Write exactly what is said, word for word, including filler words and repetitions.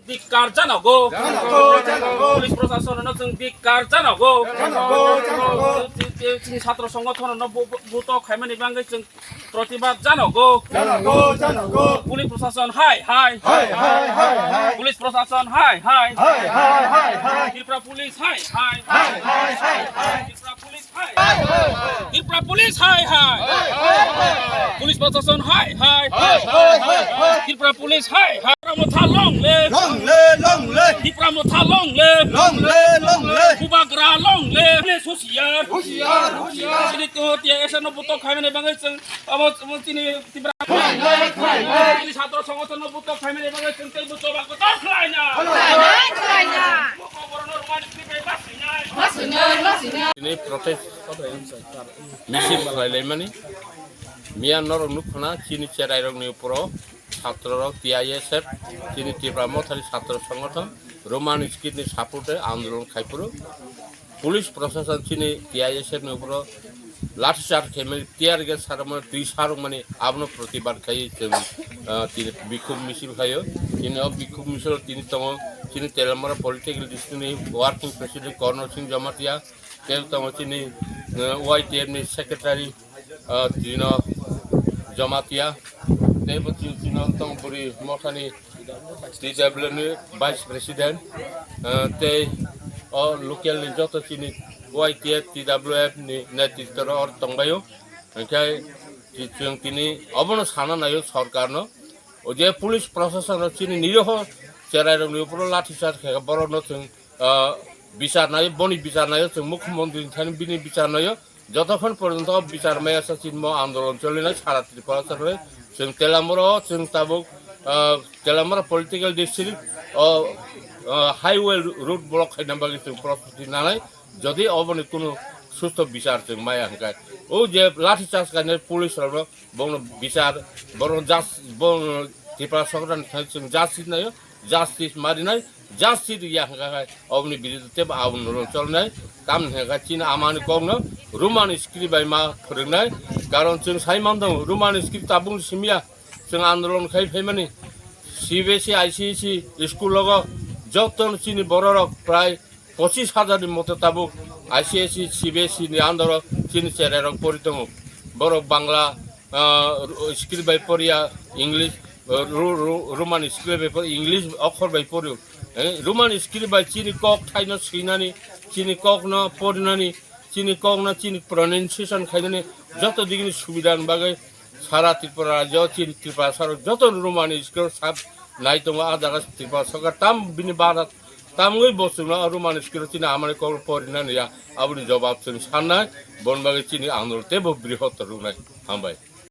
Dikkar janogo. Janogo, janogo. Police prosason no chwng dikkar janogo. Janogo, janogo. Chini satro songothono no bu-, bu-, buto khaimani bagwi chwng protibad janogo. Janogo, janogo. Police prosason hai hai. Hai, hai, hai, hai. Police prosason hai hai. Hai, hai, hai, hai. Tripura police hai hai. Hai, hai, hai, hai. Tripura police hai hai. Tripura police hai hai. Police prosason hai hai. Tripura police hai hai. Tipra Motha long live. Long live, long live. Tipra Motha long live. Long live, long live. Bubagra long live. Police husiar. Husiar, husiar. Chini to T I S F no buto khaimani bagwi chwng abo, abo chini Tipra. Khlai nai, khlai nai. Chini satro songothono buto khaimani bagwi chwng tei buto ba kotor khlai na. Khlai nai, khlai nai. Buko borokno rwmani bagwi basing nai. Basing nai, basing nai. Tini protest misil khlailaimani miya norok nukphana chini cherairokni uporo satrorok T I S F chini Tipra Mothani satro songothono Roman script ni support e andolon khaiphuru police prosason chini T I S F ni uporo lathi charge khaimani tear gas sarmani twi sarokmani abono protibad khaiwi chwng, ah, tini bikhub misil khaio. Tini o bikhub misil tini tongo chini Teliamura political district ni working president Korno Singh Jamatia. Tei tongo chini, eh, Y T F ni secretary, eh, Trino Jamatia. Tei bo chini, chini tongo bwrwi mothani T W ni vice president, eh, tei o local ni joto chini Y T F, T W F ni netritwo rok oro tongbaio. Hingkhe chwng tini obono sana naio sorkarno. O je police prosason rok chini niroho cherairokni uporo lathi charge khe borokno chwng ah, bichar naio, boni bichar naio, chwng mukhyamantri thani bini bichar naio, jotokhon porjonto bichar maya sa chinmo andolon cholinai sara Tripura saroi, chwng Teliamura o, chwng tabuk, ah, Teliamura political district o, ah, highway road block khaina bagwi chwng prostuti nanai, jodi oboni kunu susto bichar chwng maya hwnkhe. O je lathi charge khainai police rokno bongno bichar, borokno jas-, bongno Tripura sorkarni thani chwng justice naio, justice marinai, justice ya hwnkha khai oboni biruddhe tebo aboni rwng cholnai, tamni hwnkha chini amani kokno Roman script bai ma phwrwngnai, karon chwng sai mandong Roman script tabuk simya chwng andolon khai phaimani C B S E, I C S E school logo joto chini bororok prai pochis hajar ni moto tabuk I C S E, C B S E ni under o chini cherai rok pori tongo. Borok Bangla, ah, script bai poriya, English, ah, Ro-, Ro-, Roman script bai pori, English okhor bai pori. Eh, Roman script bai chini kok thaino swinani, chini kok no porinani, chini kok no chini pronunciation khainani joto digini subida ni bagwi sara Tripura rajyo chini Tripura saro joto Roman script sab nai tongo. A jaga Tripura sarkar tam bini bara tamgwi bo chwngno Roman script chini amani kok porinani ya, aboni jobab chwng sannai, bon bagwi chini andolon teibo brihottor wngnai. Hambai.